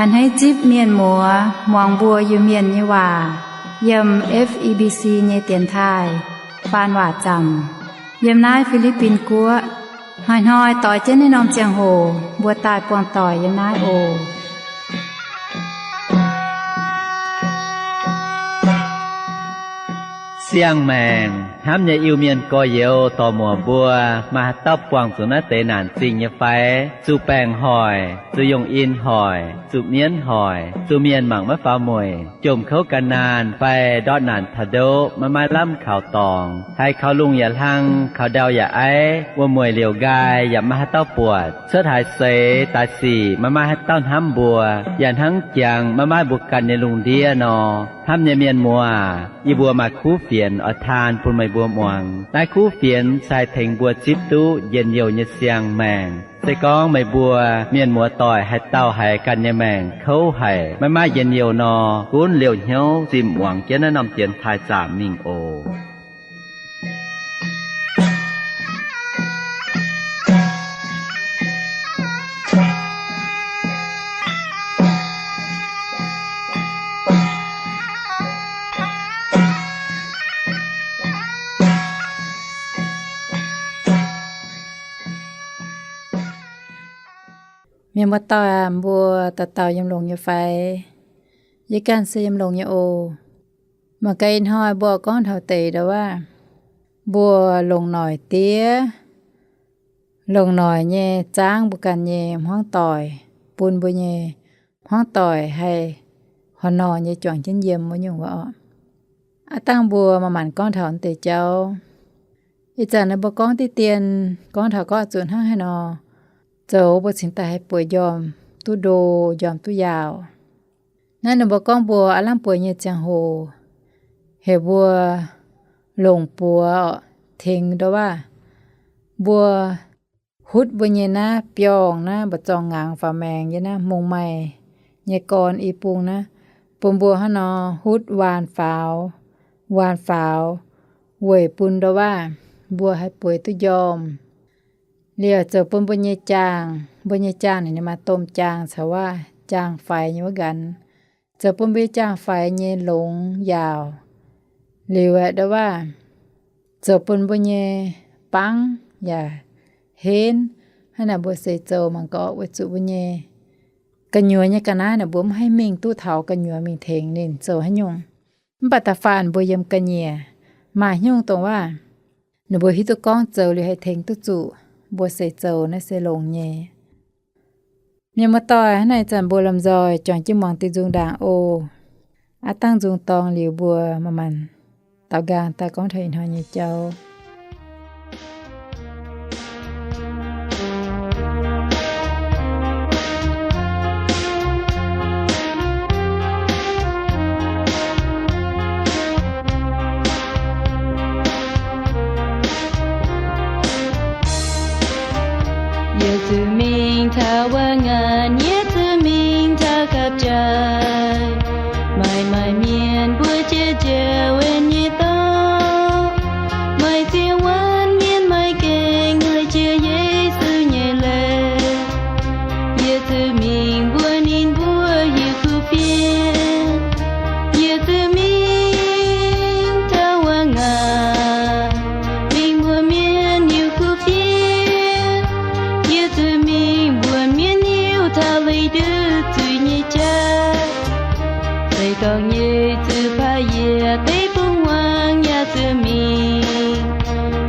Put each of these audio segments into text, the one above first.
A'hneiv zipv mienh muoz muangx mbuo Iu-Mienh nyei waac yiem F E B C nyei dienx taaih faan waac zaamc yiem naaiv Fi^li^bin Guoqv. Hnoi-hnoi doix jienv naaiv norm ziangh hoc mbuo daaih buangh doic yiem naaiv oc. Siang-maengc hnamv nyei Iu-Mienh gorx-youz dorc-muoc mbuo, maaih haaix dauh buangh zuqc naaiv deix naanc zingh nyei fai? Zuqc baengc hoic, zuqc yungh in hoic, zuqc mienv hoic, zuqc mienh mangc maiv faaux mueic, jomc kouv gan naanh fai ndortv naanc taux ndoqv maiv maaih lamh kaux dorngx, haiz kaux lungh yaac hlang, kaux ndau yaac aiv, wuom-mueic liouc nqaai yaac maiv maaih haaix dauh buatc, cuotv haaix seix daaih sic maiv maaih haaix dauh hnamv mbuo, yaac hnangv jangx maiv maaih mbuo ganh nyei lungh ndiev nor, hnamv nyei mienh muoz, yie mbuo maaih kuv fienx oix taan bun meih mbuo muangx. Naaiv kuv fienx se haih tengx mbuo zipv duqv njien-youh nyei siang-maengc. Se gorngv meih mbuo mienh muoz doic haaix dauh haiz ganh nyei maengc kouv haic, maiv maaih njien-youh nor, gunv liouh hnyouv zinh muangx jienv naaiv norm dienx taaih zaamc mingh oc. Mienh muoz doic aac, mbuo dauh dauh yiem longx nyei fai? Yie ganh se yiem longx nyei oc. Mangc gaax ih hnoi mbuo gorngv taux deix ndau wuov, mbuo longc noic diev, longc noic nyei zaangv mbuo ganh nyei hmuangv doic, bun mbuo nyei hmuangv doic haih horc norh nyei juangc jienv yiem wuov nyungc wuov orqc. Aav dangh mbuo manc-manc gorngv taux deix jauv. Ih zanc naaiv mbuo gorngv diqv dien, gorngv taux gorngv zuqc hnangv haaix nor zoux mbuo cingx daaih haih bueix njormh duqv ndo, njormh duqv yaauc. Naaiv ninh mbuo gorngv mbuo aav lamh bueix nyei ziangh hoc, heuc mbuo longc buoz tengx ndau wuov, mbuo hutv mbuo nyei naaiv biorngh naaiv mba'zorng ngaangx faaux maengx nyei naaiv mongh maaih nyei gorn i bung naaiv, bun mbuo hnangv nor hutv waanh faaux, waanh faaux, weic bun ndau wuov mbuo haih bueix duqv njormh. Liuz zoux bun mbuo nyei jaangh, mbuo nyei jaangh ninh maaih domh jaangh caux wuov jaangh faix nyei wuov nqanx, zoux bun mbuo nyei jaangh faix nyei longx yaauc. Liuz aeqv, ndau wuov zoux bun mbuo nyei bangv yaac henv. Hnangv naaic mbuo seix zoux mangc gaax, weic zuqc mbuo nyei gu'nyuoz nyei ga'naaiv naaic mbuo mv haih mingh duqv taux gu'nyuoz mingh tengx ninh zoux haaix nyungc. Mv baac da'faanh mbuo yiem ga'nyiec maaih haaix nyungc dongh wuov ninh mbuo hiuv duqv gorngv zoux liuz haih tengx duqv zuqc, mbuo seix zoux naaiv se longx nyei. Mienh muoz doic, hnangv naaic zanc mbuo lomh nzoih juangc jienv muangx diuh nzung ndaangc oc. Aav dangh nzung dorngx liuz mbuo manc-manc daaux nqaang daaih gorngv taux ih hnoi nyei jauv. Yie zuqc mingh taux wuov ngaanc, yie zuqc mingh taux gapv jaaix. Maaih maaih mienh mbuo jiex njoux wuov nyei dorngx, maaih ziex wuonv mienh maiv gaengh haih jiex Yesu nyei leiz. Yie zuqc mingh mbuox ninh mbuo hiuv kuv fienx. Yie zuqc mingh taux wuov ngaanc, mingh mbuox mienh hiuv kuv fienx. Yie zuqc mingh mbuox mienh hiuv taux leih nduov zuiz nyei jauv. Zeiz dorngc nyei zuqc paav yie deic-bung-huaang yaac zuqc mingh.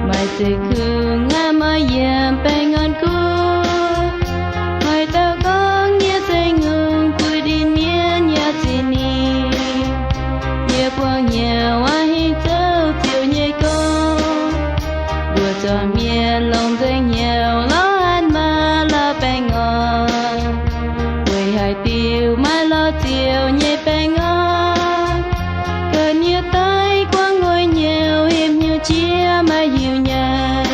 Maaih zeiv kungx aqv maaih yiem baengh orn guv. Maaih dauh gorngv yie se ngongh buoz-ndin mienh yaac zuqc ningh. Yie buangh hnyouv aqv hingh zouv ziouc nyei gorngv, mbuo zuangx mienh longc nzengc hnyouv lorz hatc maaz lorz baengh orn. Weic haaix diuc maaih lorz ziouc nyei baengh orn? Ga'nyiec daaih guangc nqoi hnyouv, hepc hnyouv jiex maiv hiuv nyaah.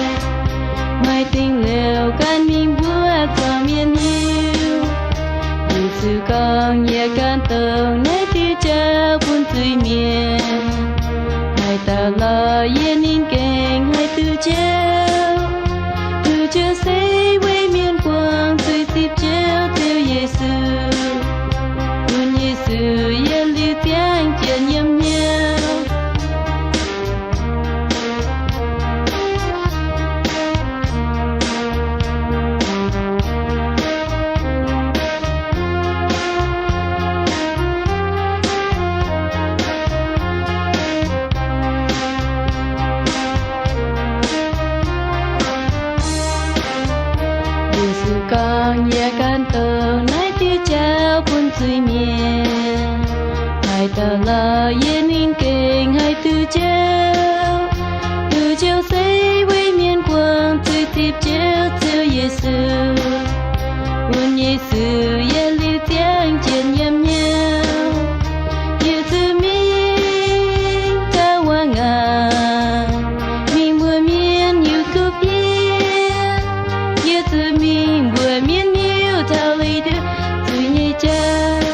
zuiz-mienh. Haaix dauh lauh yie mingh gengh haih duqv Ziouv. Duqv Ziouv se weic mienh buangh zuiz zipv Ziouv, Ziouv Yesu. Bun Yesu yietc liuz ziangh jienv yiem hnyouv. Yie zuqc mingh gaax wuov ngaanc, mingh mbuox mienh hiuv duqv fiev. Yie zuqc mingh mbuox mienh hiuv taux leih nduov zuiz nyei jauv.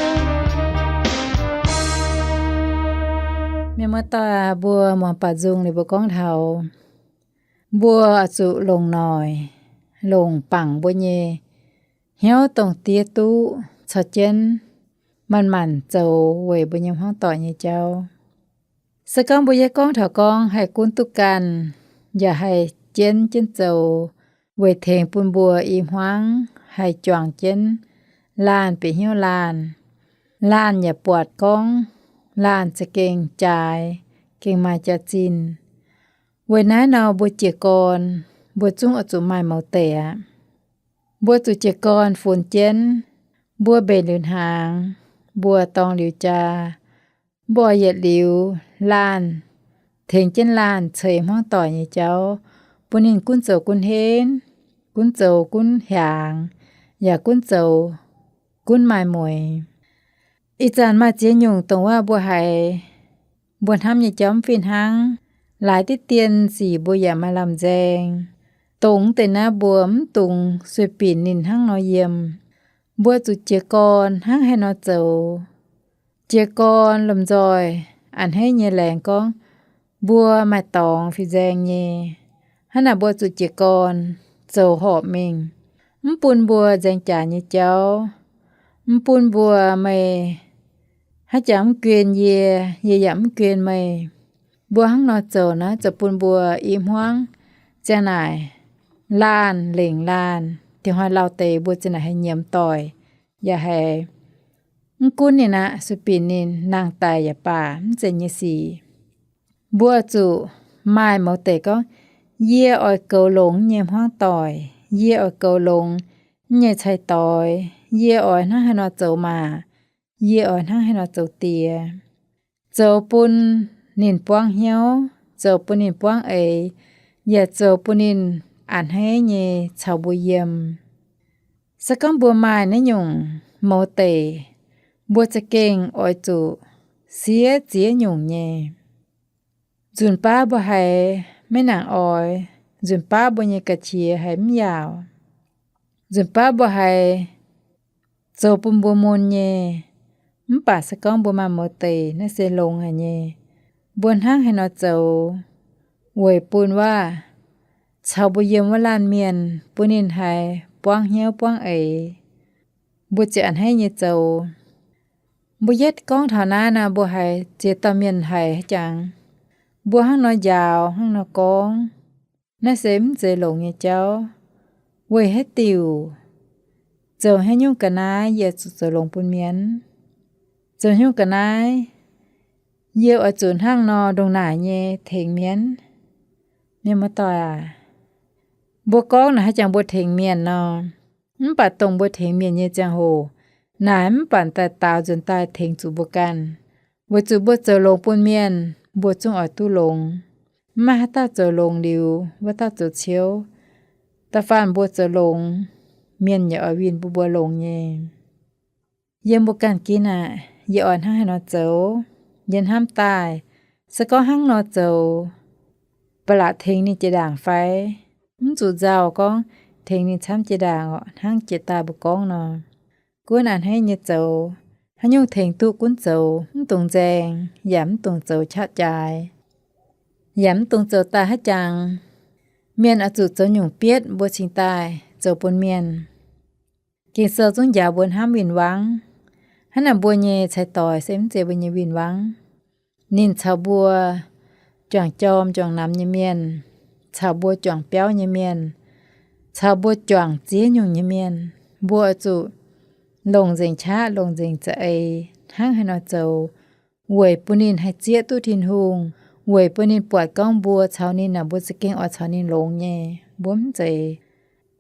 Mienh muoz-doic aac, mbuo muangx baac nzung liuz mbuo gorngv taux mbuo oix zuqc longc noic, longc bangc mbuo nyei hnyouv dongh diev duqv caux jienv manc-manc zoux weic mbuo nyei hmuangv doic nyei jauv. Se gorngv mbuo yaac gorngv taux gorngv haih gunv duqv ganh, yaac haih jienv jienv zoux weic tengx bun mbuo i hmuangv haih juangc jienv laanh bieqc hnyouv laanh, laanh yaac buatc gorngv laanh za'gengh jaaix, gengh maaih jaax-zinh. Weic naaiv nor mbuo jiez gorn, mbuo zungv oix zuqc maaih mouz deic aqv. Mbuo zuqc jiez gorn funx jienv, mbuo mbenc liuz hnaangx, mbuo dorng liuz jaa, mbuo oix yietc liuz laanh, tengx jienv laanh ceix hmuangv doic nyei jauv, bun ninh gunv zoux gunv henv, gunv zoux gunv hiaangx, yaac gunv zoux gunv maaih mueiz. Ih zanc maaih ziex nyungc dongh wuov mbuo haiz mbuo hnamv nyei jauv mv fih hnangv. Laaix diqv dien sic mbuo yaac maaih lamh nzaeng. Dongh wuov deix naaiv mbuo mv dungx sueih binc ninh hnangv nor yiem. Mbuo zuqc jiez gorn hnangv haaix nor zoux. Jiez gorn lomh nzoih a'hneiv nyei laengz gorngv mbuo maaih dorngx fih nzaeng nyei. Hnangv naaic mbuo zuqc jiez gorn zoux horpc mingh, mv bun mbuo nzaeng jaax nyei jauv, mv bun mbuo meih haaix jangx mv guen yie, yie yaac mv guen meih. Mbuo hnangv nor zoux naaiv zoux bun mbuo i hmuangv ziang naaic laanh lengc laanh, dingc hnoi lauh deix mbuo ziang naaic haih nyiemz doic, yaac haih mv gunv ninh aqv, sueih binc ninh nangh daic yaac baac mv zeiz nyei sic. Mbuo zuqc maaih mouz deic gorngv, yie oix goux longx nyei hmuangv doic, yie oix goux longx nyei cai-doix, yie oix hnangv haaix nor zoux maac, yie oix hnangv haaix nor zoux diex. Zoux bun ninh buangv hnyouv, zoux bun ninh buangv eix, yaac zoux bun ninh a'hneiv nyei caux mbuo yiem. Se gorngv mbuo maaih naaiv nyungc mouz deic, mbuo za'gengh oix zuqc siev ziex nyungc nyei. Nzunc baav mbuo haiz maiv nangc oix, nzunc baav mbuo nyei ga'qiex haiz mv yaauc, nzunc baav mbuo haiz zoux bun mbuo mun nyei. Mv baac se gorngv mbuo maaih mouz deic, naaiv se longx haic nyei. Mbuo hnangv haaix nor zoux weic bun wuov caux mbuo yiem wuov laanh mienh, bun ninh haiz buangv hnyouv buangv eix, mbuo ziouc a'hneiv nyei zoux. Mbuo yietv gorngv taux naaiv nor, mbuo haiz ziex dauh mienh haiz haaix jangx, mbuo hnangv nor njaaux, hnangv nor gorngv, naaiv se mv zeiz longx nyei jauv. Weic haaix diuc? Zoux haaix nyungc ga'naaiv yie zuqc zoux longx bun mienh? Zoux haaix nyungc ga'naaiv yie oix zuqc hnangv nor ndongc naaic nyei tengx mienh? Mienh muoz-doic aac, mbuo gorngv naaic haaix jangx mbuo tengx mienh nor, mv baac dongh mbuo tengx mienh nyei ziangh hoc, naaic mv baac daaih daaux nzuonx daaih tengx zuqc mbuo ganh. Weic zuqc mbuo zoux longx bun mienh, mbuo zungv oix duqv longx. Mv maaih haaix dauh zoux longx liuz wuov dauh zoux ciouv. Da'faanh mbuo zoux longx, mienh yaac oix winh bun mbuo longx nyei. Yiem mbuo ganh ginv aqv, yie oix hnangv haaix nor zoux? Yie hnamv daaih, se gorngv hnangv nor zoux, ba'laqc tengx ninh jiex ndaangc fai? Mv zuqc nzauh gorngv tengx ninh camv jiex ndaangc orqc, hnangv jiex daaih mbuo gorngv nor. Gunv a'hneiv nyei zoux, haaix nyungc tengx duqv gunv zoux, mv dungx nzaeng, yaac mv dungx zoux qaqv jaaix, yaac mv dungx zoux daaih haaix jangx. Mienh oix zuqc zoux nyungc bietv mbuo cingx daaih zoux bun mienh. Ging-Sou zungv njaaux mbuo hnamv win-wangv. Hnangv naaic mbuo nyei cai-doix se mv zeiz mbuo nyei win-wangv. Ninh caux mbuo juangc jorm juangc namx nyei mienh, caux mbuo juangc biauv nyei mienh, caux mbuo juangc ziex nyungc nyei mienh, mbuo oix zuqc longc nzengc qaqv, longc nzengc za'eix hnangv haaix nor zoux, weic bun ninh haih zieqv duqv Tin-Hungh, weic bun ninh buatc gorngv mbuo caux ninh naaic, mbuo za'gengh oix caux ninh longx nyei, mbuo mv zeiz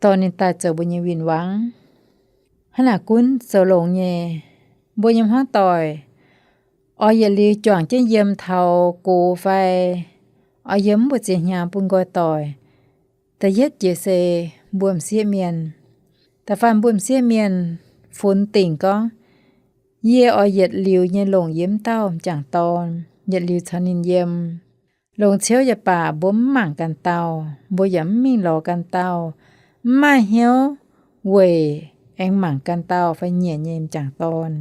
dorh ninh daaih zoux mbuo nyei win-wangv. Hnangv naaic gunv zoux longx nyei, mbuo nyei hmuangv doic, oix yietc liuz juangc jienv yiem taux gox fai oix yiem mv mbuo ziex hnyangx bun nqoi doic. Da'yietv jiex se mbuo m'sieqv mienh. Da'faanh mbuo m'sieqv mienh funx dingc gorngv, yie oix yietc liuz nyei longc yie wuov dauh m'jangc dorn, yietc liuz caux ninh yiem. Longc ciouv yaac baac mbuo mv mangc ganh dauh, mbuo yaac mv mingh lorz ganh dauh, mv maaih hnyouv weic aengx mangc ganh dauh fai nyiec nyei m'jangc dorn.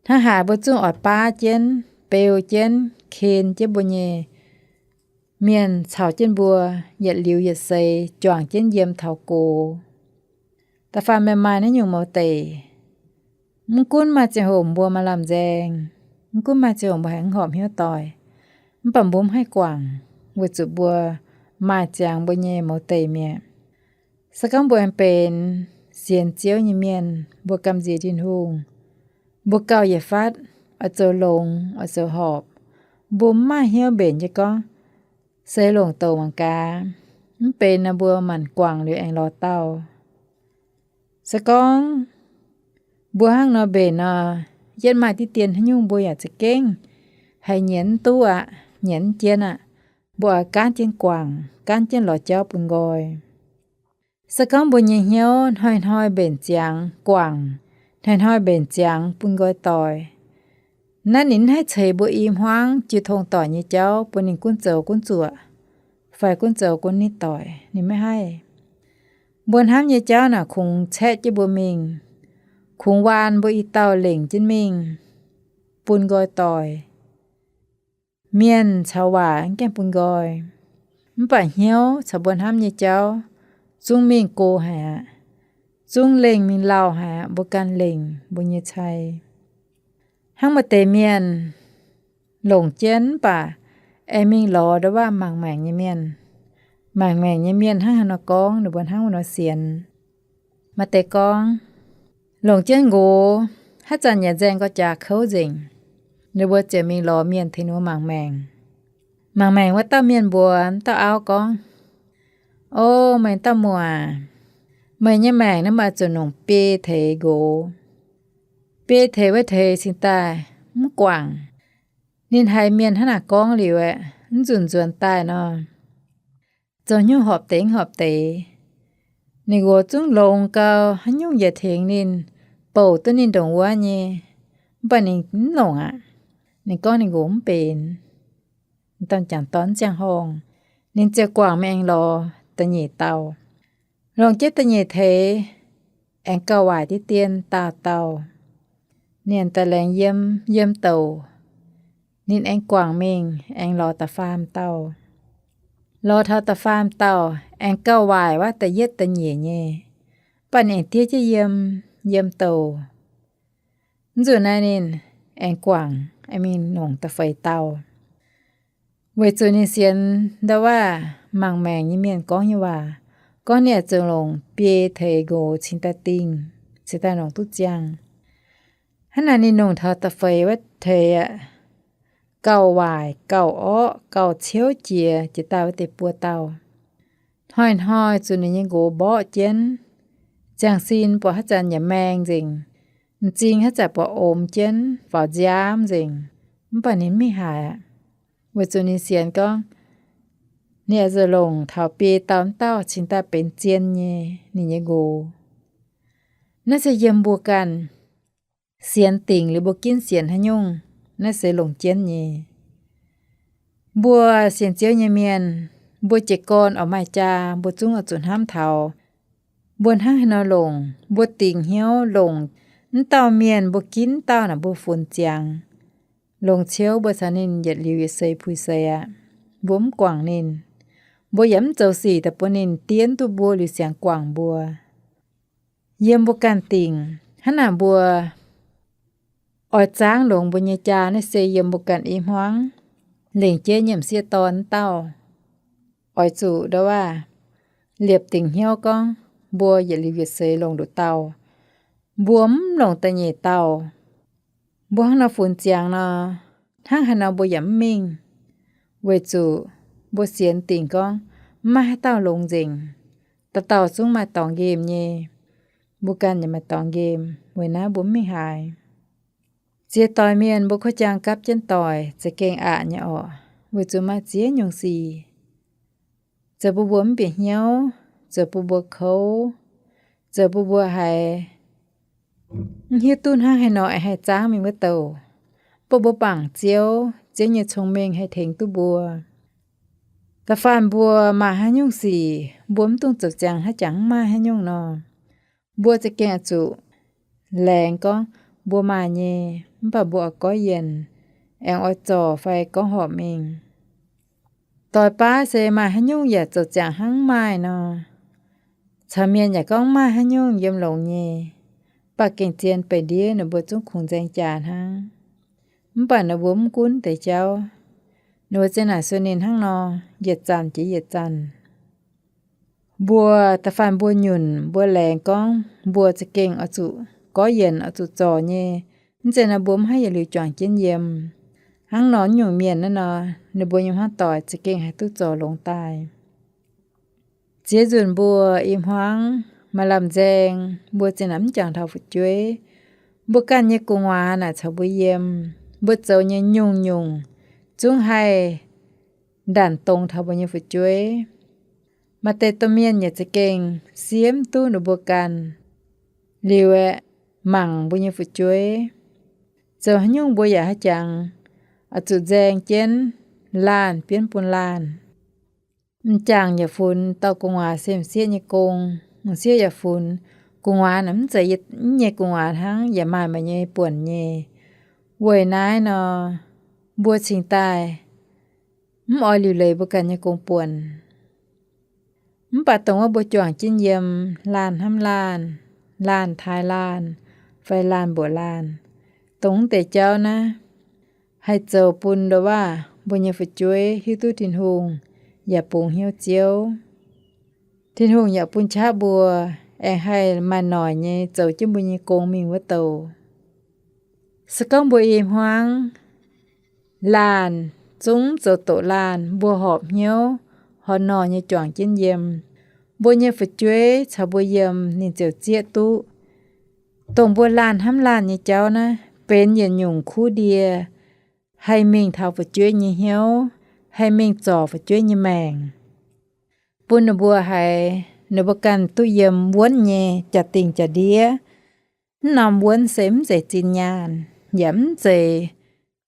Hnangv haaix mbuo zungv oix baav jienv, beu jienv, ken jienv mbuo nyei mienh caux jienv mbuo yietc liuz yietc seix juangc jienv yiem taux gox. Da'faanh meih maaih naaiv nyungc mouz deic, mv gunv maaih ziangh hoc mbuo maaih lamh nzaeng, mv gunv maaih ziangh hoc mbuo haiz mv horpc hnyouv doic, mv baac mbuo mv haih guangc, weic zuqc mbuo maaih ziangx mbuo nyei mouz deic mi'aqv. Se gorngv mbuo aengx benx sienx Ziouv nyei mienh, mbuo gamh nziex Tin-Hungh, mbuo gauh yietc fatv oix zoux longx, oix zoux horpc. Mbuo mv maaih hnyouv mbenc nyei gorngv, se longc douc mangc gaax, mv benx nor mbuo maanc guangc liuz aengx lorz dauh. Se gorngv mbuo hnangv nor mbenc nor, yietv maaih diqv dien haaix nyungc mbuo yaac za'gengh haiz nyienz mv duqv aqv, nyienz mv jienv aqv. Mbuo oix gaanv jienv guangc, gaanv jienv lorz jauv bun nqoi. Se gorngv mbuo nyei hnyouv hnoi-hnoi mbenc ziangx guangc, hnoi-hnoi mbenc ziangx bun nqoi doic, naaiv ninh mv haih ceix mbuo i hmuangv jiu tong doic nyei jauv bun ninh gunv zoux gunv zuoqc, fai gunv zoux gunv nitv doic, ninh maiv haih. Mbuo hnamv nyei jauv naaic kungx caeqv jienv mbuo mingh, kungx waan mbuo i dauh lengc jienv mingh bun nqoi doic. Mienh caux waac mv gaengh bun nqoi, mv baac hnyouv caux mbuo hnamv nyei jauv zungv mingh go haic aqv. Zungv lengh mingh lauh haic aqv, mbuo ganh lengc mbuo nyei cai. Hnangv maaih deix mienh longc jienv mv baac aengx mingh lorz ndau waav mangc maengc nyei mienh. Mangc maengc nyei mienh hnangv haaix nor gorngv, ninh mbuo hnangv wuov nor sienx. Maaih deix gorngv, longc jienv nqox, haaix zanc yaac nzaeng gauh jaax kouv nzengc. Ninh mbuo ziouc mingh lorz mienh tengx ninh mbuo mangc maengc. Mangc maengc wuov dauh mienh mbuox dauh auv gorngv, O, meih dauh muoc, meih nyei maengc naaiv maaih zuqc nongc biei teix nqox. Biei teix wuov teix cingx daaih mv guangc. Ninh haiz mienh hnangv naaic gorngv liuz aeqv, mv nzunc nzuonx daaih nor, zoux haaix nyungc horpc deix mv horpc deix. Ninh nqox zungv longx gau, haaix nyungc yaac tengx ninh, bouc duqv ninh ndongc wuov nyei, mv baac ninh mv longc aqv. Ninh gorngv ninh nqox mv benx. Dauh m'jangc dorn mv ziangh horngh, ninh ziouc guangc mingh aengx lorz da'nyeic dauh. Longc jienv da'nyeic teix, aengx gauh waaic diqv dien daauh dauh. Ninh daaih laengz yiem, yiem douc, ninh aengx guangc mingh aengx lorz da'faam dauh. Lorz taux da'faam dauh aengx gauh waaic wuov da'yietv da'nyeic nyei, mv baac ninh aengx diev jienv yiem, yiem douc. Mv nzunc naaiv ninh aengx guangc, aengx mingh nongc da'feix dauh. Weic zuqc ninh sienx ndau waav mangc maengc nyei mienh gorngv nyei waac, gorngv ninh aah ziouc longc biei teix nqox cingx daaih dingh, cingx daaih longc duqv ziangh. Hnangv naaic ninh nongc taux da'feix wuov teix aeqv, gauh waaic, gauh orqv, gauh ciouv jiex, jiex daaih wuov deix buo dauh. Hnoi-hnoi zuqc ninh nyei nqox mborqv jienv. Ziangh sin buatc haaix zanc yaac maeng nzengc. M'zing haaix zanc buatc omx jienv faaux nziaamv nzengc. Mv baac ninh mv mingh haaix aqv, weic zuqc ninh sienx gorngv ninh aah ziouc longc taux biei dauh wuov dauh cingx daaih benx zien nyei ninh nyei nqox. Naaiv se yiem mbuo ganh sienx dingc liuz mbuo ginv sienx haaix nyungc, naaiv se longc jienv nyei. Mbuo sienx Ziouv nyei mienh, mbuo jiez gorn oix maaih jaa, mbuo zungv oix zuqc hnamv taux mbuo hnangv haaix nor longc. Mbuo dingc hnyouv longc wuov dauh mienh, mbuo ginv wuov dauh naaic mbuo funx ziangx. Longc ciouv mbuo caux ninh yietc liuz yietc seix puix seix aqv. Mbuo mv guangc ninh, mbuo yaac mv zoux sic daaih bun ninh diev duqv mbuo liuz siangx guangc mbuo. Yiem mbuo ganh dingc, hnangv naaic mbuo oix zaangv longx mbuo nyei jaa naaiv se yiem mbuo ganh i hmuangv lengc jeiv nyei m'sieqv dorn wuov dauh. Oix zuqc ndau waav liepc dingc hnyouv gorngv mbuo yietc liuz yietc seix longc nduqc dauh. Mbuo mv longc da'nyeic dauh. Mbuo hnangv nor funx ziangx nor, hnangv haaix nor mbuo yaac mv mingh, weic zuqc mbuo sienx dingc gorngv mv maaih haaix dauh longx nzengc. Dauh dauh zungv maaih dorngx nqemh nyei. Mbuo ganh yaac maaih dorngx nqemh, weic naaiv mbuo mv mingh haaix. Ziex doic mienh mbuo kov jang gapv jienv doic za'gengh aqc nyei orqc, weic zuqc maaih ziex nyungc sic zoux bun mbuo mv bieqc hnyouv, zoux bun mbuo kouv, zoux bun mbuo haiz mv hiuv duqv hnangv haaix nor aengx haih zaangv mingh wuov douh. Baac mbuo bangc Ziouv, Ziouv nyei cong-mengh haih tengx duqv mbuo. Da'faanh mbuo maaih haaix nyungc sic mbuo mv dungx zoux ziangx hnangv jangx mv maaih haaix nyungc nor, mbuo za'gengh oix zuqc laengz gorngv mbuo maaih nyei, mv baac mbuo oix goiv yienc, aengx oix zorc fai gorngv horpc mingh. Doix baav se maaih haaix nyungc yaac zoux ziangx hnangv mv maaih nor, caux mienh yaac gorngv mv maaih haaix nyungc yiem longx nyei, mv baac gengh zien beic ndiev ninh mbuo zungv kungx nzaeng jaax hnangv. Mv baac ninh mbuo mv gunv deix jauv, ninh mbuo zinh naaic sueih ninh hnangv nor, yietc zanc jiex yietc zanc. Mbuo da'faanh mbuo nyunc, mbuo laengz gorngv mbuo za'gengh oix zuqc goiv yienc, oix zuqc zorc nyei, mv zeiz nor mbuo mv haih yietc liuz juangc jienv yiem. Hnangv nor nyungc mienh naaiv nor, ninh mbuo nyei hmuangv doic za'gengh haih duqv zorc longx daaih. Ziex nzunc mbuo i hmuangv maaih lamh nzaeng, mbuo zinh naaic mv jangx taux fu'jueiv, mbuo ganh nyei gu'nguaaz naaic caux mbuo yiem, mbuo zoux nyei nyungc-nyungc zungv haih ndanc dongz taux mbuo nyei fu'jueiv. Maaih deix domh mienh yaac za'gengh siemv duqv ninh mbuo ganh liuz aeqv, mangc mbuo nyei fu'jueiv. Zoux haaix nyungc mbuo yaac haih jangx, oix zuqc nzaeng jienv laanh bienv bun laanh. M'jangc yaac funx dauh gu'nguaaz se m'sieqv nyei gong, m'sieqv yaac funx gu'nguaaz naaic mv zeiz yie nyei gu'nguaaz hnangv, yaac maaih meih nyei buonc nyei. Weic naaiv nor, mbuo cingx daaih mv oix liuc leiz mbuo ganh nyei gong buonc. Mv baac dongh wuov mbuo juangc jienv yiem, laanh hnamv laanh, laanh taaih laanh, fai laanh mbuoqc laanh, dongh mv deix jauv naaiv haih zoux bun ndoh waav mbuo nyei fu'jueiv hiuv duqv Tin-Hungh yaac bungx hnyouv Ziouv. Tin-Hungh yaac bun qaqv mbuo aengx haih maaih noic nyei zoux jienv mbuo nyei gong mingh wuov douh. Se gorngv mbuo i hmuangv laanh zungv zoux doqc laanh, mbuo horpc hnyouv horpc nor nyei juangc jienv yiem, mbuo nyei fu'jueiv caux mbuo yiem ninh ziouc zieqv duqv. Dongh mbuo laanh hnamv laanh nyei jauv naaiv benx yietc nyungc kuv ndie, haih mingh taux fu'jueiv nyei hnyouv, haih mingh zorc fu'jueiv nyei maengc, bun ninh mbuo haiz ninh mbuo ganh duqv yiem wuonv nyei jaa-dingh jaa-ndiev. Mv norm wuonv se mv zeiz zinh nyaanh, yaac mv zeiz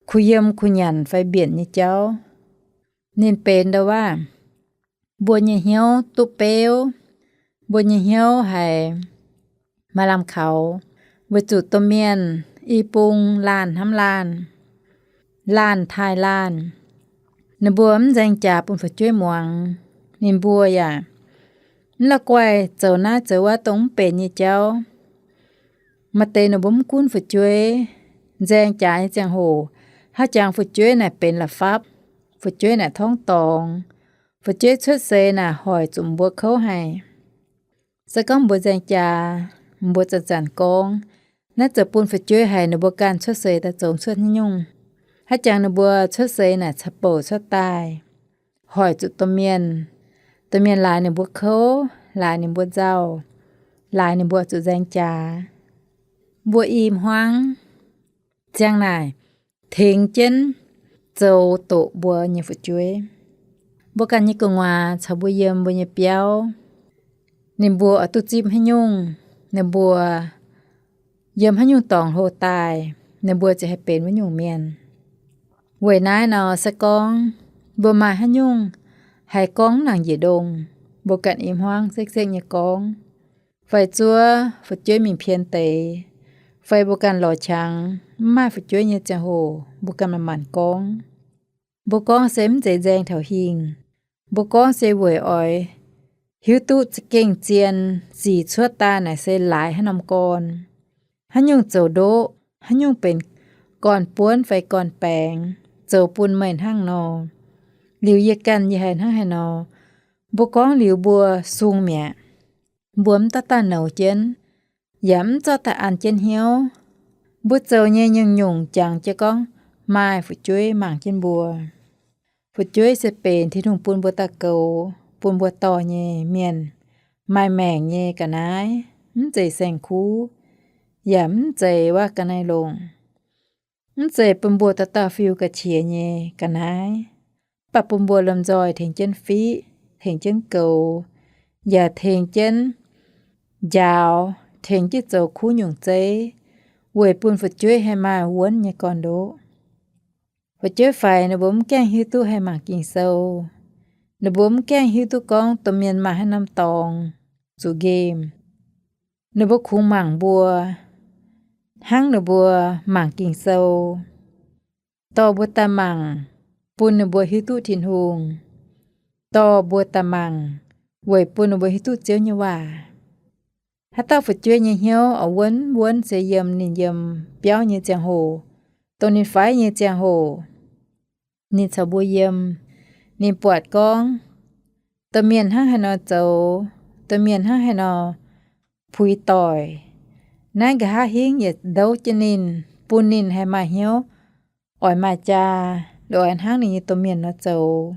kuh yiem kuh nyanc fai mbienc nyei jauv. Ninh benx ndoh waav mbuo nyei hnyouv duqv beuv, mbuo nyei hnyouv haiz maaih lamh kaux, weic zuqc domh mienh i bung laanh hnamv laanh, laanh taaih laanh. Ninh mbuo mv nzaeng jaax bun fu'jueiv muangx. Ninh mbuo yaac mv la'guaih zoux naaiv zoux wuov dongh mv benx nyei jauv. Maaih deix ninh mbuo mv gunv fu'jueiv, nzaeng jaax nyei ziangh hoc, haaix jangx fu'jueiv naaic benx la'fapv, fu'jueiv naaic torngv dorngx, fu'jueiv cuotv seix naaic hoic zuqc mbuo kouv haic. Se gorngv mbuo nzaeng jaax, mbuo zanc-zanc gorngv, naaiv zoux bun fu'jueiv haiz ninh mbuo ganh cuotv seix daaih zoux cuotv haaix nyungc. Haaix jangx ninh mbuo cuotv seix naaic caux bouc cuotv daaih, hoic zuqc domh mienh, domh mienh laaix ninh mbuo kouv, laaix ninh mbuo nzauh, laaix ninh mbuo zuqc nzaeng jaax. Mbuo i hmuangv ziang naaic tengx jienv zoux doqc mbuo nyei fu'jueiv. Mbuo ganh nyei gu'nguaaz caux mbuo yiem mbuo nyei biauv, ninh mbuo oix duqv zipv haaix nyungc, ninh mbuo yiem haaix nyungc dorngx hlo daaih, ninh mbuo ziouc haih benx wuov nyungc mienh. Weic naaiv nor se gorngv mbuo maaih haaix nyungc haih gorngv nangc njiec ndongh, mbuo ganh i hmuangv sekv-sekv nyei gorngv, fai zuov fu'jueiv mingh pien deix, fai mbuo ganh lorz qangx mv maaih fu'jueiv nyei ziangh hoc mbuo ganh manc-manc gorngv. Mbuo gorngv se mv zeiz nzaeng taux hingh. Mbuo gorngv se weic oix hiuv duqv za'gengh zien sic cuotv daaih naaic se laaix haaix norm gorn, haaix nyungc zoux ndoqv, haaix nyungc benx gorn-buonv fai gorn-baengx, zoux bun meih hnangv nor, liuz yie ganh yie haiz hnangv haaix nor. Mbuo gorngv liuz mbuo sung mi'aqv. Mbuo mv daaih daaih nouz jienv, yaac mv zorqv daaih an jienv hnyouv. Mbuo zoux nyei nyungc-nyungc jangx jienv gorngv maaih fu'jueiv mangc jienv mbuo. Fu'jueiv se benx Tin-Hungh bun mbuo daaih goux, bun mbuo dorh nyei mienh, maaih maengc nyei ga'naaiv, mv zeiz saeng-kuv, yaac mv zeiz waac ga'naaiv longc. Mv zeiz bun mbuo dauh dauh fiuv ga'qiex nyei ga'naaiv, mv baac bun mbuo lomh nzoih tengx jienv fiqv, tengx jienv goux, yaac tengx jienv njaaux, tengx jienv zoux kuv nyungc zeiv, weic bun fu'jueiv haih maaih wuonv nyei gorn-ndoqv. Fu'jueiv faix ninh mbuo mv gaengh hiuv duqv haih mangc Ging-Sou. Ninh mbuo mv gaengh hiuv duqv gorngv domh mienh maaih haaix norm dorngx zuqc nqemh. Ninh mbuo kungx mangc mbuo hnangv ninh mbuo mangc Ging-Sou, dorh mbuo daaih mangc, bun ninh mbuo hiuv duqv Tin-Hungh, dorh mbuo daaih mangc, weic bun ninh mbuo hiuv duqv Ziouv nyei waac. Haaix dauh fu'jueiv nyei hnyouv oix wuonv, wuonv se yiem ninh yiem biauv nyei ziangh hoc, dongh ninh faix nyei ziangh hoc, ninh caux mbuo yiem, ninh buatc gorngv domh mienh hnangv haaix nor zoux, domh mienh hnangv haaix nor puix doic. Naaiv nqa'haav hingv yietc ndouv jienv ninh, bun ninh haih maaih hnyouv oix maaih jaa, oix hnangv ninh nyei domh mienh nor zoux,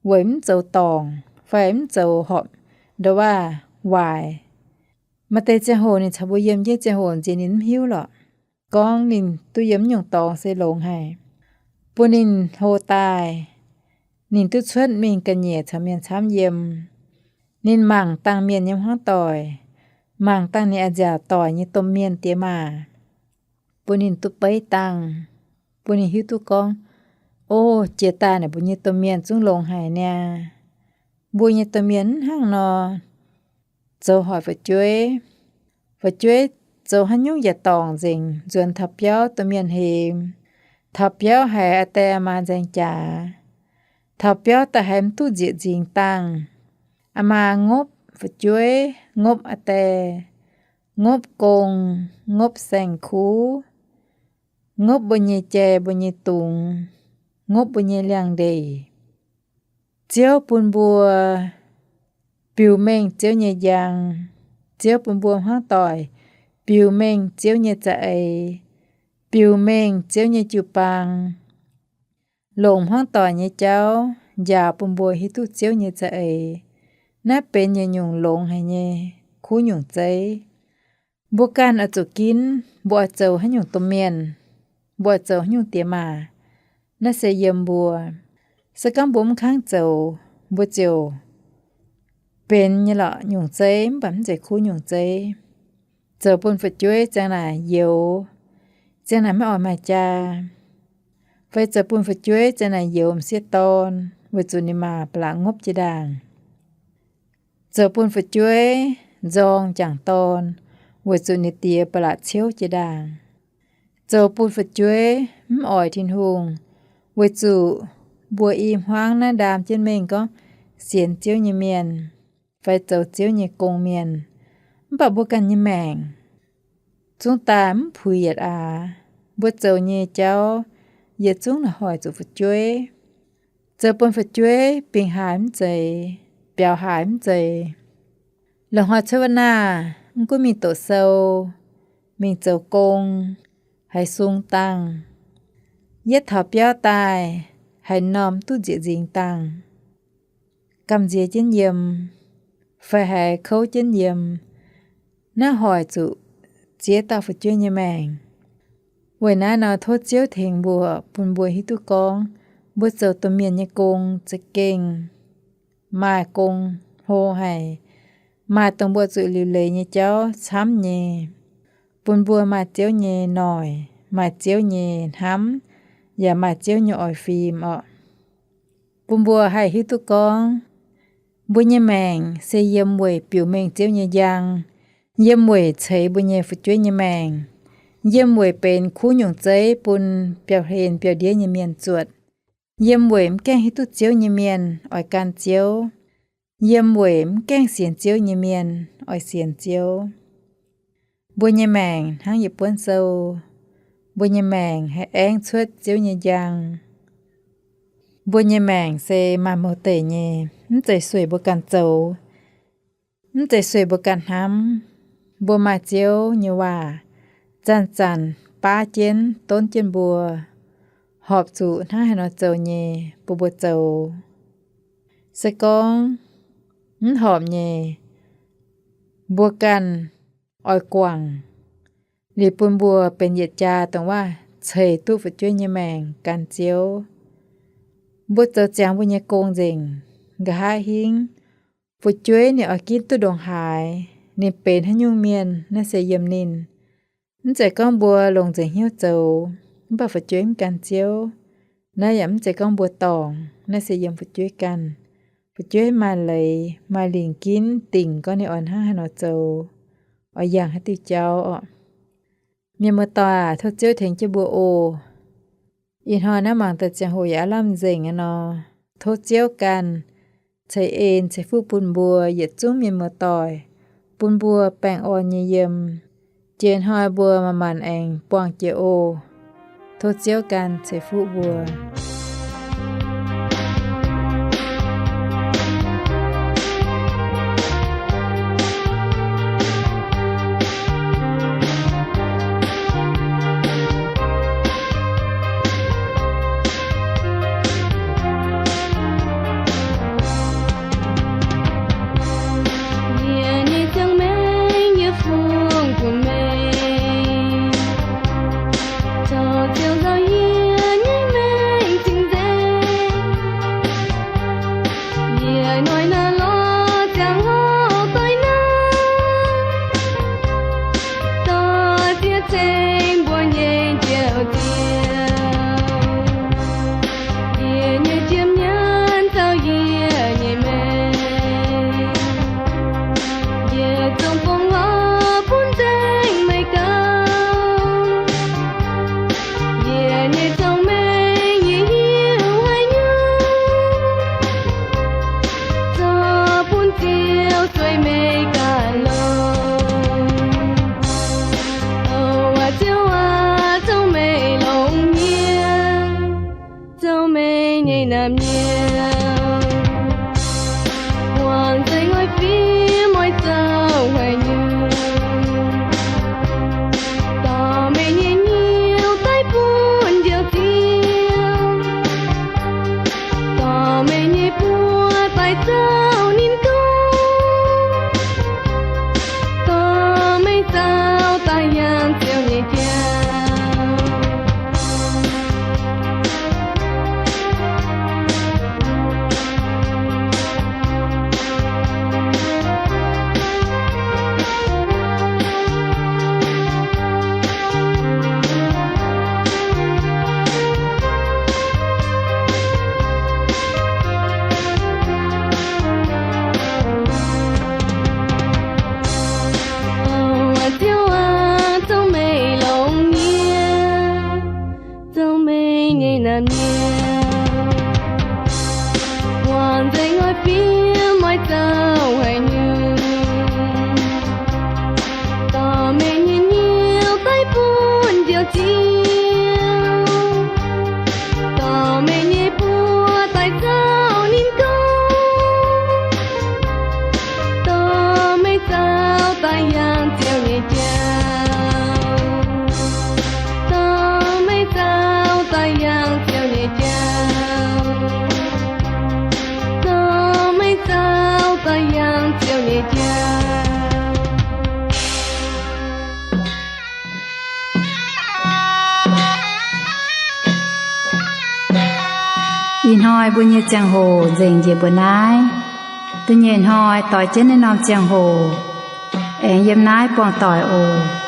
weic mv zoux dorngc fai mv zoux horpc ndau-waac waaic. Maaih deix ziangh hoc ninh caux mbuo yiem jienv ziangh hoc nziex ninh mv hiuv lorqc, gorngv ninh duqv yiem nyungc dorngx se longx haic, bun ninh hlo daaih, ninh duqv cuotv mingh ga'nyiec caux mienh camv yiem. Ninh mangc dangh mienh nyei hmuangv doic, mangc dangh ninh a'nziaauc doic nyei domh mienh diex maac, bun ninh duqv beiv dangh, bun ninh hiuv duqv gorngv, o, jiex daaih naaic mbuo nyei domh mienh zungv longx haic niaa. Mbuo nyei domh mienh mv hnangv nor zoux hoic fu'jueiv. Fu'jueiv zoux haaix nyungc yaac dorngc nzengc, nzuonx taux biauv domh mienh hemx, taux biauv haiz aa die aa maa nzaeng jaax, taux biauv daaih haiz mv duqv nzieqc nzingx dangh. Aa maa ngopv fu'jueiv, ngopv aa die, ngopv gong, ngopv saeng-kuv, ngopv mbuo nyei jai, mbuo nyei dungz, ngopv mbuo nyei liangx-ndeic. Ziouv bun mbuo biux mengh Ziouv nyei njang. Ziouv bun mbuo hmuangv doic biux mengh Ziouv nyei za'eix, biux mengh Ziouv nyei jiu-baang, longc hmuangv doic nyei jauv njaaux bun mbuo hiuv duqv Ziouv nyei za'eix. Naaiv benx yietc nyungc longx haic nyei kuv nyungc zeiv. Mbuo ganh oix zuqc ginv, mbuo oix zoux haaix nyungc domh mienh, mbuo oix zoux haaix nyungc diex maac, naaiv se yiem mbuo. Se gorngv mbuo mv kangv zoux, mbuo ziouc benx nyei lorqc nyungc zeiv, mv baac mv zeiz kuv nyungc zeiv. Zoux bun fu'jueiv ziang naaic youx, ziang naaic maiv oix maaih jaa, fai zoux bun fu'jueiv ziang naaic youx m'sieqv dorn, weic zuqc ninh maa ba'laqc ngopv jiex ndaangc. Zoux bun fu'jueiv nzorng jangc dorn, weic zuqc ninh diex ba'laqc ciouv jiex ndaangc. Zoux bun fu'jueiv mv oix Tin-Hungh, weic zuqc mbuo i hmuangv naaiv ndaam jienv mengh gorngv sienx Ziouv nyei mienh fai zoux Ziouv nyei gong mienh, mv baac mbuo ganh nyei maengc zungv daaih mv puix yietc aax. Mbuo zoux nyei jauv yietc zungv naaic hoic zuqc fu'jueiv, zoux bun fu'jueiv bingx haaix mv zeiz, biaux haaix mv zeiz. Loz-hnoi cuotv wuov naah, mv gunv mingh doqc sou, mingh zoux gong, haiz sung dangh, yietv taux biauv daaih, haaix norm duqv nzieqc nzingx dangh, gamh nziex jienv yiem, fai haiz kouv jienv yiem, naaiv hoic zuqc ziex dauh fu'jueiv nyei maengc. Weic naaiv nor tov Ziouv tengx mbuo, bun mbuo hiuv duqv gorngv mbuo zoux domh mienh nyei gong za'gengh maaih gong hlo haic, maaih dongh mbuo zuqc liuc leiz nyei jauv camv nyei, bun mbuo maaih Ziouv nyei noic, maaih Ziouv nyei hnamv, yaac maaih Ziouv nyei oix fim orqc. Bun mbuo haih hiuv duqv gorngv mbuo nyei maengc se yiem weic biux mengh Ziouv nyei njang, yiem weic ceix mbuo nyei fu'jueiv nyei maengc, yiem weic benx kuv nyungc zeiv bun biauv-hlen biauv-ndiev nyei mienh zuotc, yiem weic mv gaengh hiuv duqv Ziouv nyei mienh oix gan Ziouv, yiem weic mv gaengh sienx Ziouv nyei mienh oix sienx Ziouv. Mbuo nyei maengc hnangv yietc buonv sou, mbuo nyei maengc haih aengv cuotv Ziouv nyei njang. Mbuo nyei maengc se maaih mouz deic nyei, mv zeiz sueih mbuo ganh zoux, mv zeiz sueih mbuo ganh hnamv. Mbuo maaih Ziouv nyei waac zanc-zanc baav jienv, donv jienv mbuo, horpc zuqc hnangv haaix nor zoux nyei bun mbuo zoux. Se gorngv mv horpc nyei, mbuo ganh oix guangc, liuz bun mbuo benx yietc jaa dongh waac ceix duqv fu'jueiv nyei maengc gan Ziouv. Mbuo zoux ziangx mbuo nyei gong nzengc, nqa'haav hingv fu'jueiv ninh oix ginv duqv ndongc haaix, ninh benx haaix nyungc mienh, naaiv se yiem ninh. Mv zeiz gorngv mbuo longc nzengc hnyouv zoux, mv baac fu'jueiv mv gan Ziouv, naaiv yaac mv zeiz gorngv mbuo dorngc, naaiv se yiem fu'jueiv ganh. Fu'jueiv maaih leiz maaih lingc ginv dingc gorngv ninh oix hnangv haaix nor zoux, oix yangh haaix diuh jauv orqc. Mienh muoz-doic aac, tov Ziouv tengx jienv mbuo oc. Ih hnoi naaiv mangc daaih ziangh hoc yaac aav lamh nzengc aqv nor, tov Ziouv ganh ceix en ceix fuqv bun mbuo yietc zungv mienh muoz-doic, bun mbuo baengh orn nyei yiem. Jiex hnoi mbuo manc-manc aengx buangh jiex oc. Tov Ziouv ganh ceix fuqv mbuo. Yie nyei ziangh maengc yie fungx bun meih, caux ziouc nzauh yie nyei maengc cing-nzengc. Yie hnoi naaiv lorz ziangh hoc daaih naaiv, dorh ziex ceng mbuo nyei njoux Ziouv. Yie nyei jiem nyanc zaux yie nyei maengc, yie zungv fongc lorz bun nzengc meih gauh. Yie nyei ziangh maengc yie hiuv haaix nyungc, zorqv bun Ziouv zueih meih ganh longx. O aa Ziouv aac, zungv meih longx nyei, zungv meih nyei naamh nyouz. Wangc nzengc oix fiev meih zoux haaix nyungc, dorh meih nyei nyouz daaih bun njoux Ziouv, dorh meih nyei buoz daaih zaux ninh gong, dorh meih zaux daaih yangh Ziouv nyei jauv. O aa Ziouv aac, zungv meih longx nyei, zungv meih nyei naamh nyouz. Wangc nzengc oix fiev meih zoux haaix nyungc, dorh meih nyei nyouz daaih bun njoux Ziouv, dorh meih nyei buoz daaih zaux ninh gong, dorh meih zaux daaih yangh Ziouv nyei jauv, dorh meih zaux daaih yangh Ziouv nyei jauv, dorh meih zaux daaih yangh Ziouv nyei jauv. Ih hnoi mbuo nyei ziangh hoc nzengc njiec mbuo naaiv. Da'nyeic hnoi doix jienv naaiv norm ziangh hoc aengx yiem naaiv buangh doic oc.